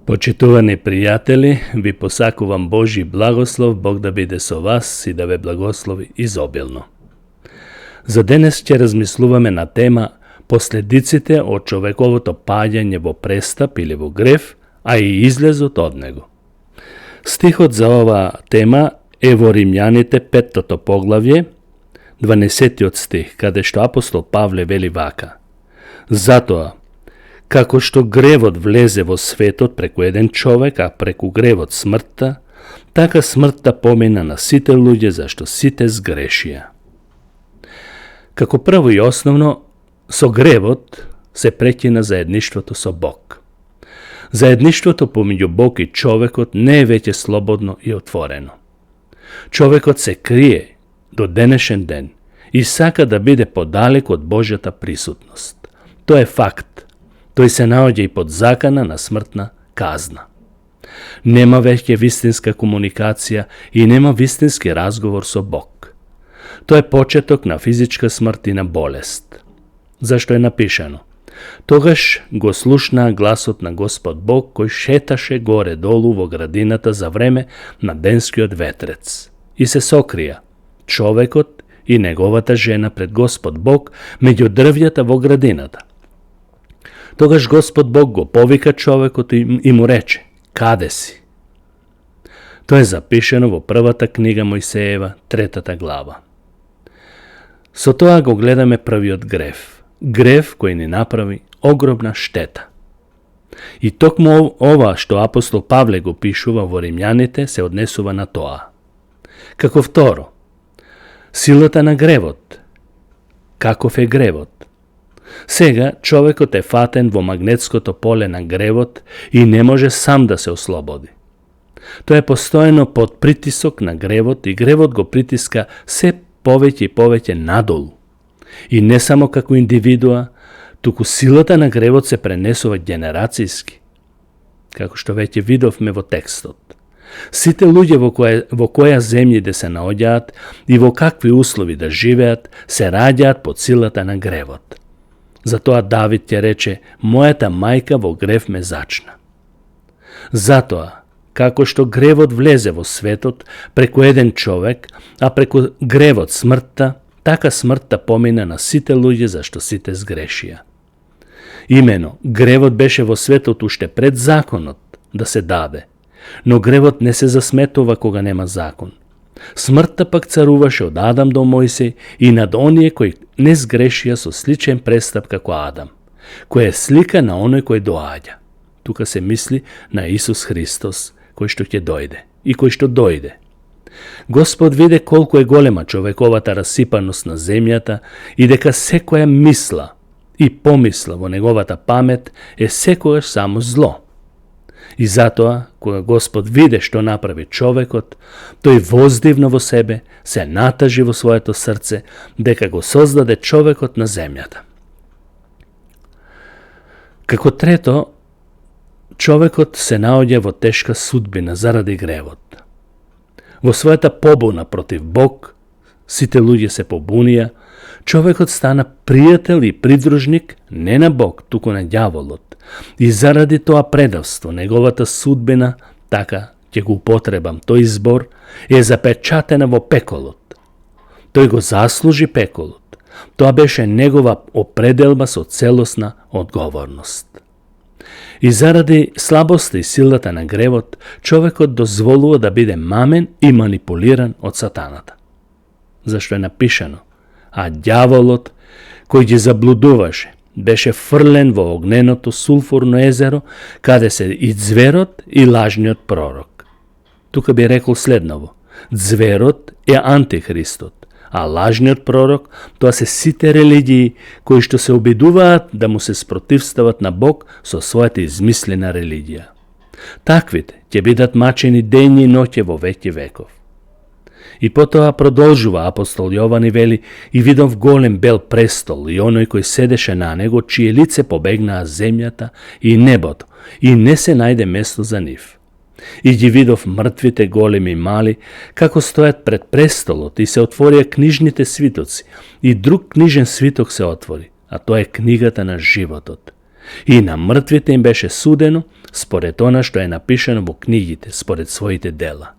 Почитувани пријатели, ви посакувам Божи благослов, Бог да биде со вас и да ве благослови изобилно. За денес ќе размислуваме на тема последиците од човековото паѓање во престап или во грев, а и излезот од него. Стихот за оваа тема е во Римјаните 5 поглавје, 12 стих, каде што апостол Павле вели вака: Затоа, како што гревот влезе во светот преку еден човек, а преку гревот смртта, така смртта помина на сите луѓе, зашто сите сгрешија. Како прво и основно, со гревот се прекина заедништвото со Бог. Заедништвото помеѓу Бог и човекот не е веќе слободно и отворено. Човекот се крие до денешен ден и сака да биде подалек од Божјата присутност. Тоа е факт. Тој се наоѓа и под закана на смртна казна. Нема веќе вистинска комуникација и нема вистински разговор со Бог. Тоа е почеток на физичка смрт и на болест. Зашто е напишано: Тогаш го слушнаа гласот на Господ Бог, кој шеташе горе-долу во градината за време на денскиот ветрец. И се сокрија човекот и неговата жена пред Господ Бог меѓу дрвјата во градината. Тогаш Господ Бог го повика човекот и му рече: Каде си? Тоа е запишено во првата книга Мојсеева, 3 глава. Со тоа го гледаме првиот грев. Грев кој ни направи огромна штета. И токму ова што апостол Павле го пишува во Римјаните се однесува на тоа. Како второ, силата на гревот. Каков е гревот? Сега човекот е фатен во магнетското поле на гревот и не може сам да се ослободи. Тој е постојано под притисок на гревот и гревот го притиска се повеќе и повеќе надолу. И не само како индивидуа, туку силата на гревот се пренесува генерацијски, како што веќе видовме во текстот. Сите луѓе во која земји да се наоѓаат и во какви услови да живеат, се раѓаат под силата на гревот. Затоа Давид ќе рече: Мојата мајка во грев ме зачна. Затоа, како што гревот влезе во светот преку еден човек, а преку гревот смртта, така смртта помина на сите луѓе, зашто сите сгрешија. Имено, гревот беше во светот уште пред законот да се даде, но гревот не се засметува кога нема закон. Смртта пак царуваше од Адам до Мојсей и над оние кои не сгрешија со сличен престап како Адам, кој е слика на оној кој доаѓа. Тука се мисли на Исус Христос, кој што ќе дојде и кој што дојде. Господ виде колку е голема човековата расипаност на земјата и дека секоја мисла и помисла во неговата памет е секогаш само зло. И затоа, кога Господ виде што направи човекот, тој воздивно во себе се натажи во своето срце дека го создаде човекот на земјата. Како трето, човекот се наоѓа во тешка судбина заради гревот. Во својата побуна против Бог, сите луѓе се побунија, човекот стана пријател и придружник не на Бог, туку на ѓаволот. И заради тоа предавство, неговата судбина, така ќе го употребам тој избор, е запечатена во пеколот. Тој го заслужи пеколот. Тоа беше негова определба со целосна одговорност. И заради слабоста и силата на гревот, човекот дозволува да биде мамен и манипулиран од сатаната. Зашто е напишано: А ѓаволот, кој ги заблудуваше, беше фрлен во огненото сулфурно езеро, каде се и ѕверот и лажниот пророк. Тука би рекол следново: ձверот е антихристот, а лажниот пророк тоа се сите религии кои што се обидуваат да му се спротивстават на Бог со својата измислена религија. Таквите ќе бидат мачени дењи и ноќе во веки веков. И потоа продолжува апостол Јован и вели: И видов голем бел престол и оној кој седеше на него, чие лице побегнаа земјата и небото, и не се најде место за нив. И ги видов мртвите големи и мали, како стојат пред престолот, и се отворија книжните свитоци, и друг книжен свиток се отвори, а тоа е книгата на животот. И на мртвите им беше судено според она што е напишано во книгите, според своите дела.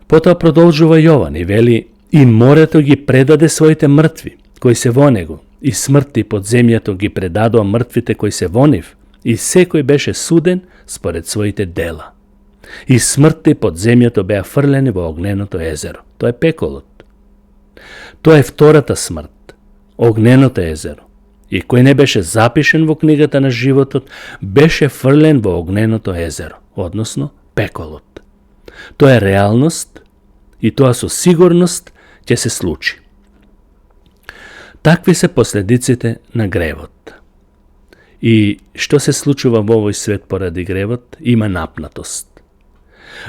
Потоа продолжува Јован и вели: и морето ги предаде своите мртви, кои се во него, и смрт и под земјата ги предадоа мртвите кои се во нив, и секој беше суден според своите дела. И смртта и под земјата беа фрлени во огненото езеро. Тоа е пеколот. Тоа е втората смрт, огненото езеро. И кој не беше запишен во книгата на животот, беше фрлен во огненото езеро, односно пеколот. Тоа е реалност и тоа со сигурност ќе се случи. Такви се последиците на гревот. И што се случува во овој свет поради гревот? Има напнатост.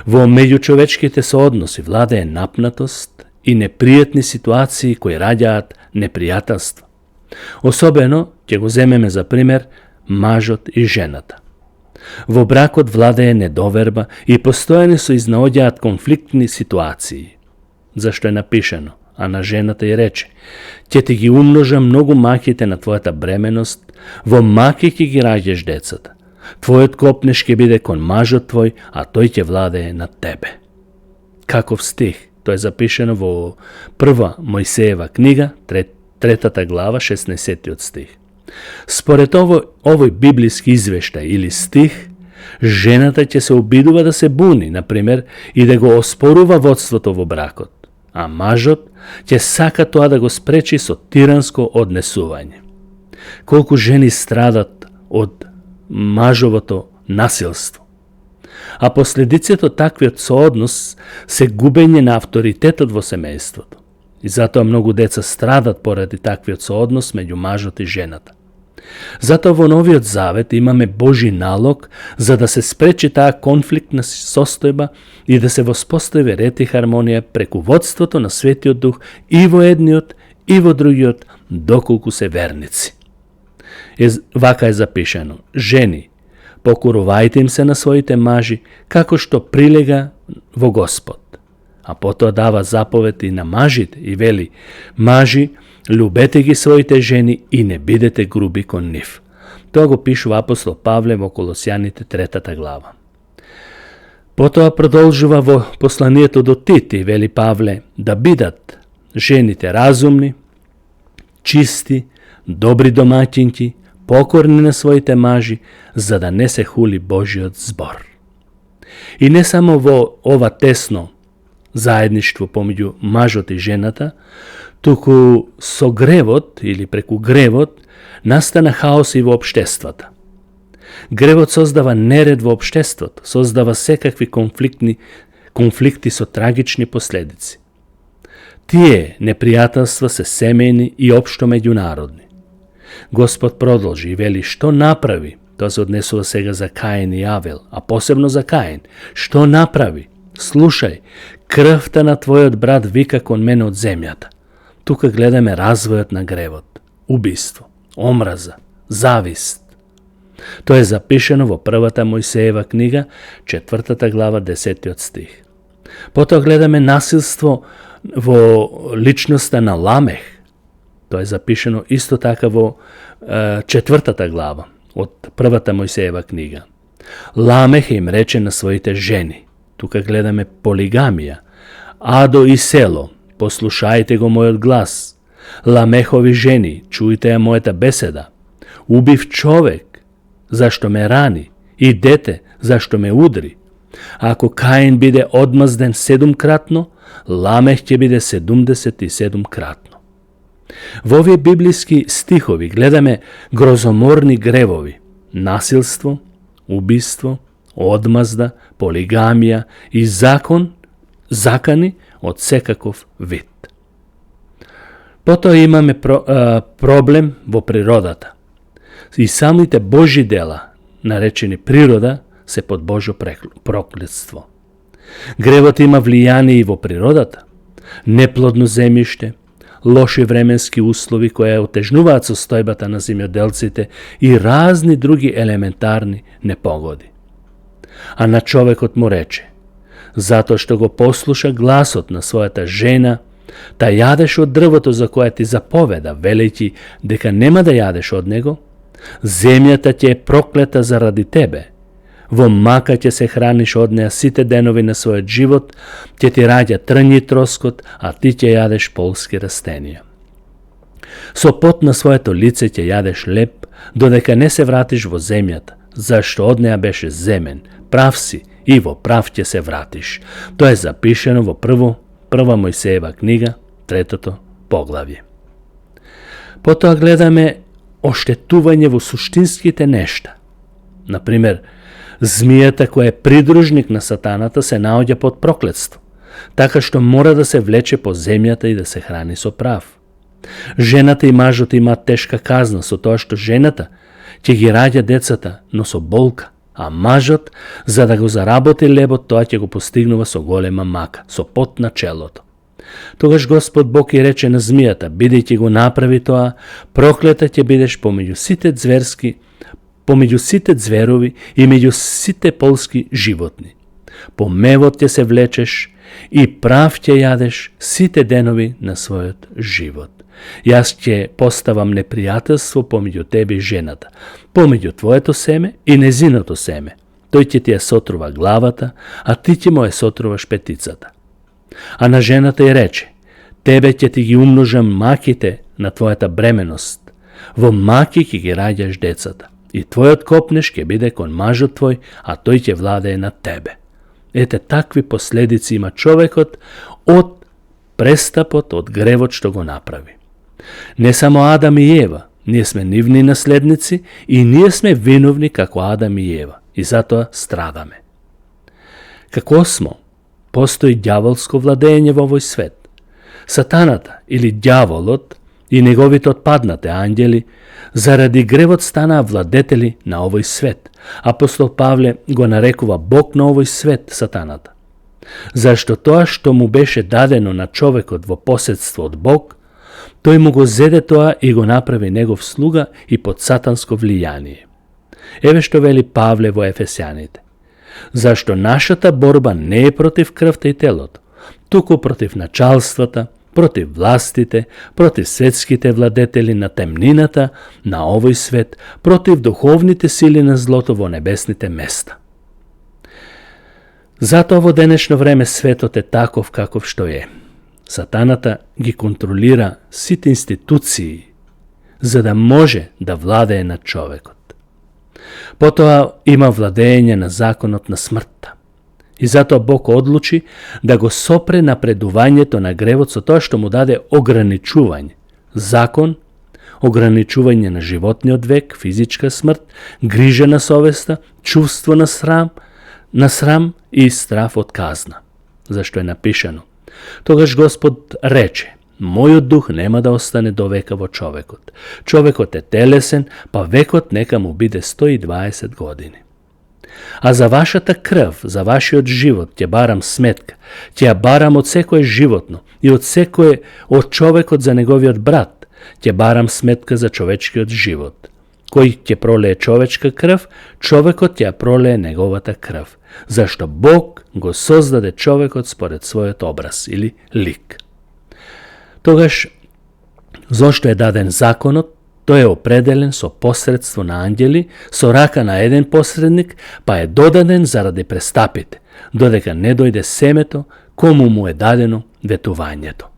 Во меѓучовечките соодноси владее напнатост и непријатни ситуации кои раѓаат непријателства. Особено ќе го земеме за пример мажот и жената. Во бракот владее недоверба и постојано се изнаоѓаат конфликтни ситуации. Зашто е напишано, а на жената и рече: ќе ти ги умножам многу маките на твојата бременост, во маки ќе ги раѓаш децата. Твојот копнеш ќе биде кон мажот твој, а тој ќе владее над тебе. Каков стих? Тоа е запишено во прва Мојсеева книга, 3 глава, 16 стих. Според овој библиски извештај или стих, жената ќе се обидува да се буни, например, и да го оспорува водството во бракот, а мажот ќе сака тоа да го спречи со тиранско однесување. Колку жени страдат од мажовото насилство. А последиците од таквиот сооднос се губење на авторитетот во семејството. И затоа многу деца страдат поради таквиот сооднос меѓу мажот и жената. Затоа во Новиот Завет имаме Божи налог за да се спречи таа конфликтна состојба и да се воспостави ред и хармонија преку водството на Светиот Дух и во едниот и во другиот, доколку се верници. Вака е запишано: жени, покорувајте им се на своите мажи, како што прилега во Господ. А потоа дава заповед и на мажите и вели: мажи, любете ги своите жени и не бидете груби кон нив. Тоа го пишува апостол Павле во Колосјаните 3 глава. Потоа продолжува во посланието до Тит и вели Павле да бидат жените разумни, чисти, добри домаќинки, покорни на своите мажи, за да не се хули Божиот збор. И не само во ова тесно заедништво помеѓу мажот и жената, туку со гревот или преку гревот настана хаос и во општествата. Гревот создава неред во општеството, создава секакви конфликти со трагични последици. Тие непријателства се семејни и општо меѓународни. Господ продолжи и вели што направи. Тоа се однесува сега за Каин и Авел, а посебно за Каин. Што направи? Слушај, крвта на твојот брат вика кон мене од земјата. Тука гледаме развојот на гревот, убиство, омраза, завист. Тоа е запишено во првата Мојсеева книга, 4 глава, 10 стих. Потоа гледаме насилство во личноста на Ламех. Тоа е запишено исто така во 4 глава од првата Мојсеева книга. Ламех им рече на своите жени. Тука гледаме полигамија. Адо и село, послушајте го мојот глас. Ламехови жени, чујте ја мојата беседа. Убив човек, зашто ме рани, и дете, зашто ме удри. Ако Каин биде одмазден 7-кратно, Ламех ќе биде 77-кратно. Во овие библиски стихови гледаме грозоморни гревови, насилство, убиство, одмазда, полигамија и закани од секаков вид. Потоа имаме проблем во природата. И самите Божи дела, наречени природа, се под Божјо проклетство. Гревот има влијание и во природата. Неплодно земјиште, лоши временски услови кои отежнуваат состојбата на земјоделците и разни други елементарни непогоди. А на човекот му рече: затоа што го послуша гласот на својата жена, та јадеш од дрвото за кое ти заповеда, велејќи дека нема да јадеш од него, Земјата ќе е проклета заради тебе. Во мака ќе се храниш од неа сите денови на својот живот, ќе ти раѓа трњ и троскот, а ти ќе јадеш полски растенија. Со пот на своето лице ќе јадеш леп, додека не се вратиш во земјата, зашто од неа беше земен, прав си и во прав ќе се вратиш. Тоа е запишено во прва Мојсеева книга, 3 поглавје. Потоа гледаме оштетување во суштинските нешта. Например, змијата која е придружник на сатаната се наоѓа под проклетство, така што мора да се влече по земјата и да се храни со прав. Жената и мажот имаат тешка казна со тоа што жената ќе ги раѓа децата, но со болка, а мажот, за да го заработи лебот, тоа ќе го постигнува со голема мака, со пот на челото. Тогаш Господ Бог и рече на змијата, бидејќи го направи тоа, проклета ќе бидеш помеѓу сите зверови и меѓу сите полски животни. По мевот ќе се влечеш и прав ќе јадеш сите денови на својот живот. Јас ќе поставам непријателство помеѓу тебе и жената, помеѓу твоето семе и незиното семе. Тој ќе ти ја сотрува главата, а ти ќе му ја сотруваш петицата. А на жената и рече, тебе ќе ти ги умножам маките на твојата бременост. Во маки ќе ги раѓаш децата. И твојот копнеш ќе биде кон мажот твој, а тој ќе владее над тебе. Ете, такви последици има човекот од престапот, од гревот што го направи. Не само Адам и Ева, ние сме нивни наследници и ние сме виновни како Адам и Ева. И затоа страдаме. Како смо? Постои ѓаволско владење во овој свет. Сатаната или ѓаволот и неговите отпаднате ангели заради гревот станаа владетели на овој свет. Апостол Павле го нарекува Бог на овој свет сатаната. Зашто тоа што му беше дадено на човекот во поседство од Бог, тој му го зеде тоа и го направи негов слуга и под сатанско влијание. Еве што вели Павле во Ефесјаните. Зашто нашата борба не е против крвта и телото, туку против началствата, против властите, против светските владетели на темнината, на овој свет, против духовните сили на злото во небесните места. Затоа во денешно време светот е таков каков што е. Сатаната ги контролира сите институции, за да може да владее над човекот. Потоа има владење на законот на смртта. И затоа Бог одлучи да го сопре напредувањето на гревот со тоа што му даде ограничување. Закон, ограничување на животниот век, физичка смрт, грижа на совеста, чувство на срам и страф од казна. Зашто е напишано. Тогаш Господ рече, мојот дух нема да остане до века во човекот. Човекот е телесен, па векот нека му биде 120 години. А за вашата крв, за вашиот живот, ќе барам сметка. Ќе ја барам од секое животно и од човекот за неговиот брат. Ќе барам сметка за човечкиот живот. Кој ќе пролее човечка крв, човекот ќе ја пролее неговата крв. Зашто Бог го создаде човекот според својот образ или лик. Тогаш, зошто е даден законот, тој е определен со посредство на ангели, со рака на еден посредник, па е додаден заради престапите, додека не дојде семето, кому му е дадено ветувањето.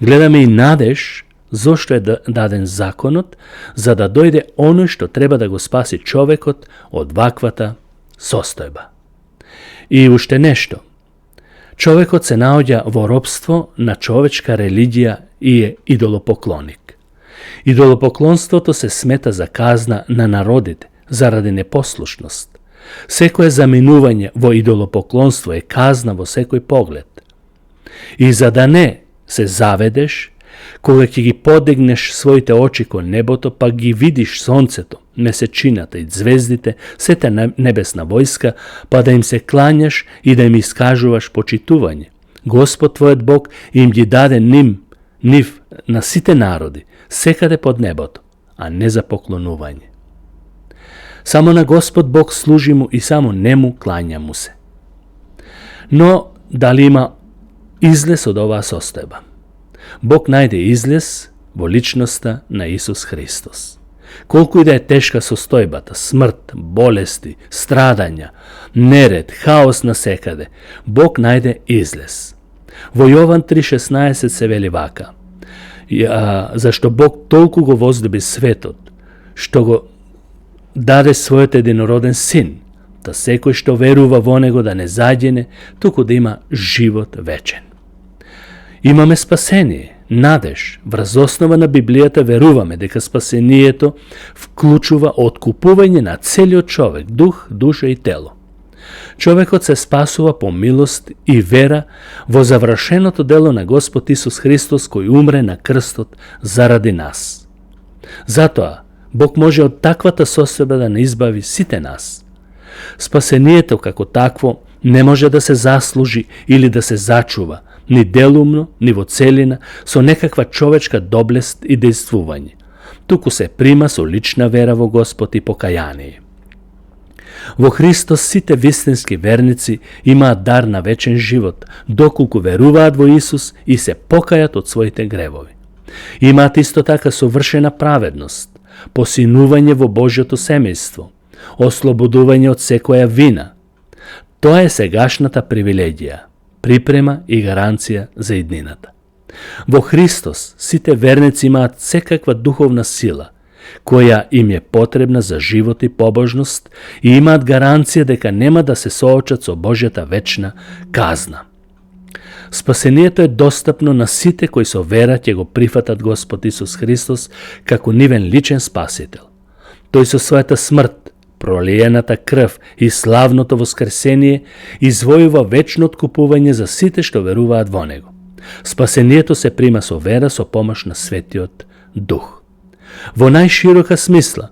Гледаме и надеж, зошто е даден законот, за да дојде оној што треба да го спаси човекот од ваквата состојба. И уште нешто. Човекот се наоѓа во робство на човечка религија и е идолопоклоник. Идолопоклонството се смета за казна на народите заради непослушност. Секое заминување во идолопоклонство е казна во секој поглед. И за да не се заведеш, кога ќе ги подигнеш своите очи кон небото, па ги видиш сонцето, месечината и звездите, сета небесна војска, па да им се клањаш и да им искажуваш почитување. Господ твојот Бог им ги даде нив на сите народи, секаде под небото, а не за поклонување. Само на Господ Бог служи му и само нему клања му се. Но дали има излез од оваа состојба? Бог најде излез во личноста на Исус Христос. Колку и да е тешка состојбата, смрт, болести, страдања, неред, хаос насекаде, Бог најде излез. Во Јован 3:16 се вели вака: зашто Бог толку го возлюби светот, што го даде својот единороден син, да секој што верува во него да не загине, туку да има живот вечен. Имаме спасение, надеж. Врз основа на Библијата веруваме дека спасението вклучува откупување на целиот човек, дух, душа и тело. Човекот се спасува по милост и вера во завршеното дело на Господ Исус Христос, кој умре на крстот заради нас. Затоа, Бог може од таквата состојба да не избави сите нас. Спасението како такво не може да се заслужи или да се зачува, ни делумно, ни во целина, со некаква човечка доблест и дејствување. Туку се прима со лична вера во Господ и покаяние. Во Христос сите вистински верници имаат дар на вечен живот, доколку веруваат во Исус и се покајат од своите гревови. Имаат исто така совршена праведност, посинување во Божјото семејство, ослободување од секоја вина. Тоа е сегашната привилегија, припрема и гаранција за иднината. Во Христос сите верници имаат секаква духовна сила, која им е потребна за живот и побожност и имаат гаранција дека нема да се соочат со Божјата вечна казна. Спасението е достапно на сите кои со вера ќе го прифатат Господ Исус Христос како нивен личен спасител. Тој со својата смрт, пролиената крв и славното воскресение извојува вечно откупување за сите што веруваат во него. Спасението се прима со вера со помош на Светиот Дух. Во најширока смисла,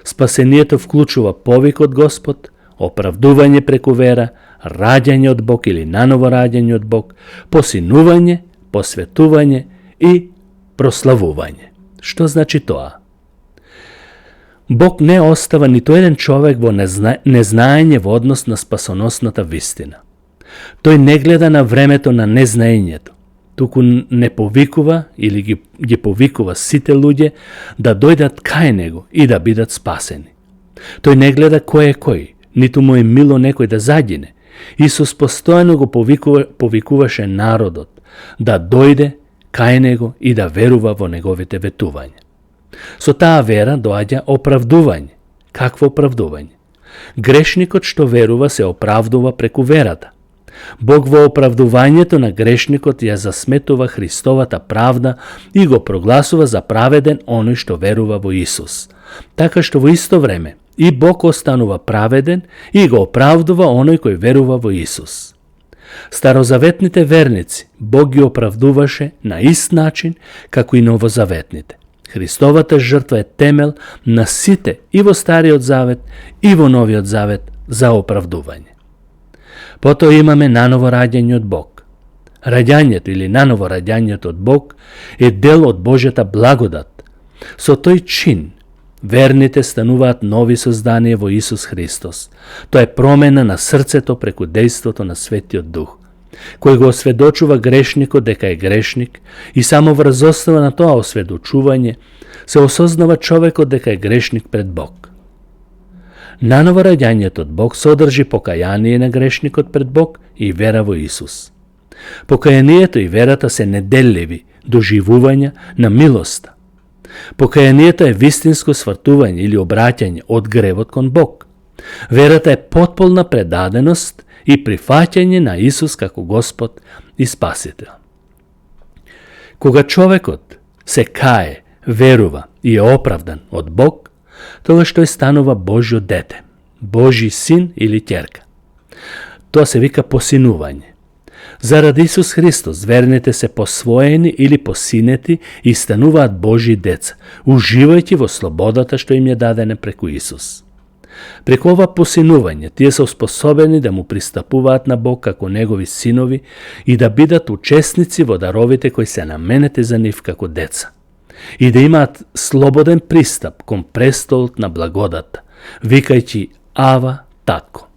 спасението вклучува повик од Господ, оправдување преку вера, раѓање од Бог или наново раѓање од Бог, посинување, посветување и прославување. Што значи тоа? Бог не остава ниту еден човек во незнаење во однос на спасоносната вистина. Тој не гледа на времето на незнаењето, туку не повикува или ги повикува сите луѓе да дојдат кај него и да бидат спасени. Тој не гледа кој е кој, ниту му е мило некој да загине. Исус постојано го повикуваше народот да дојде кај него и да верува во неговите ветувања. Со таа вера доаѓа оправдување. Какво оправдување? Грешникот што верува се оправдува преку верата. Бог во оправдувањето на грешникот ја засметува Христовата правда и го прогласува за праведен оној што верува во Исус. Така што во исто време и Бог останува праведен и го оправдува оној кој верува во Исус. Старозаветните верници Бог ги оправдуваше на ист начин како и новозаветните. Христовата жртва е темел на сите и во Стариот Завет и во Новиот Завет за оправдување. Потоа имаме наново раѓање од Бог. Раѓањето или наново раѓањето од Бог е дел од Божјата благодат. Со тој чин верните стануваат нови созданија во Исус Христос. Тоа е промена на срцето преку дејството на Светиот Дух, кој го осведочува грешникот дека е грешник и само врз основа на тоа осведочување се осознава човекот дека е грешник пред Бог. Наново раѓањето од Бог содржи покаяние на грешникот пред Бог и вера во Исус. Покаянието и верата се неделливи доживувања на милоста. Покаянието е вистинско свртување или обраќање од гревот кон Бог. Верата е потполна предаденост и прифаќање на Исус како Господ и Спасител. Кога човекот се кае, верува и е оправдан од Бог, тогаш тој станува Божјо дете, Божји син или ќерка. Тоа се вика посинување. Заради Исус Христос верните се посвоени или посинети и стануваат Божји деца, уживајќи во слободата што им е дадена преку Исус. Преку ова посинување, тие се успособени да му пристапуваат на Бог како негови синови и да бидат учесници во даровите кои се наменети за нив како деца. И да имаат слободен пристап кон престолот на благодата, викајќи Ава, Татко.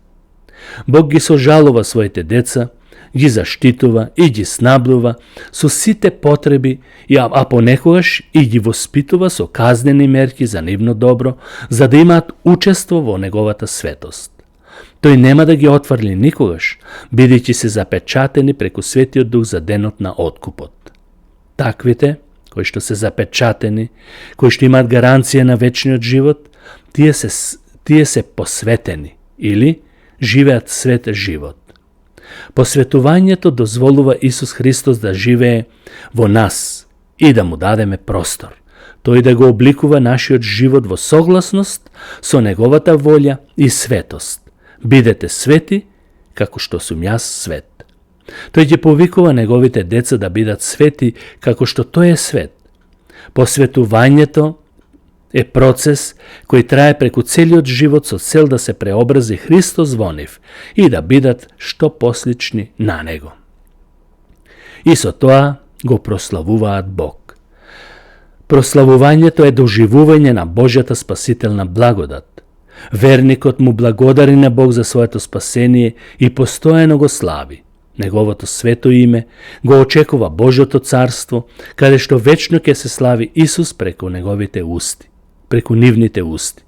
Бог ги сожалува своите деца, ги заштитува и ги снабдува со сите потреби, а понекогаш и ги воспитува со казнени мерки за нивно добро, за да имаат учество во неговата светост. Тој нема да ги отврли никогаш, бидејќи се запечатени преку Светиот Дух за денот на откупот. Таквите, кои што се запечатени, кои што имаат гаранција на вечниот живот, тие се посветени или живеат свет живот. Посветувањето дозволува Исус Христос да живее во нас и да му дадеме простор. Тој да го обликува нашиот живот во согласност со неговата волја и светост. Бидете свети, како што сум јас свет. Тој ќе повикува неговите деца да бидат свети, како што тој е свет. Посветувањето е процес кој трае преку целиот живот со цел да се преобрази Христос во нив и да бидат што послични на Него. И со тоа го прославуваат Бог. Прославувањето е доживување на Божјата спасителна благодат. Верникот му благодари на Бог за своето спасение и постојано го слави. Неговото свето име го очекува Божјото царство, каде што вечно ќе се слави Исус преку неговите усти, преку нивните усти.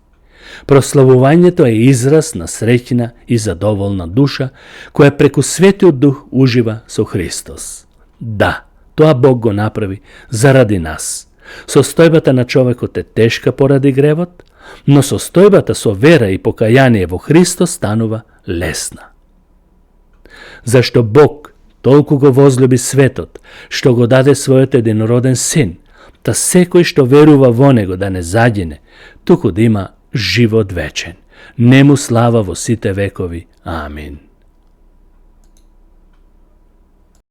Прославувањето е израз на среќна и задоволна душа, која преку Светиот Дух ужива со Христос. Да, тоа Бог го направи заради нас. Состојбата на човекот е тешка поради гревот, но состојбата со вера и покаяние во Христос станува лесна. Зашто Бог толку го возлюби светот, што го даде својот единороден син, та секој што верува во него да не загине, туку да има живот вечен. Нему слава во сите векови. Амин.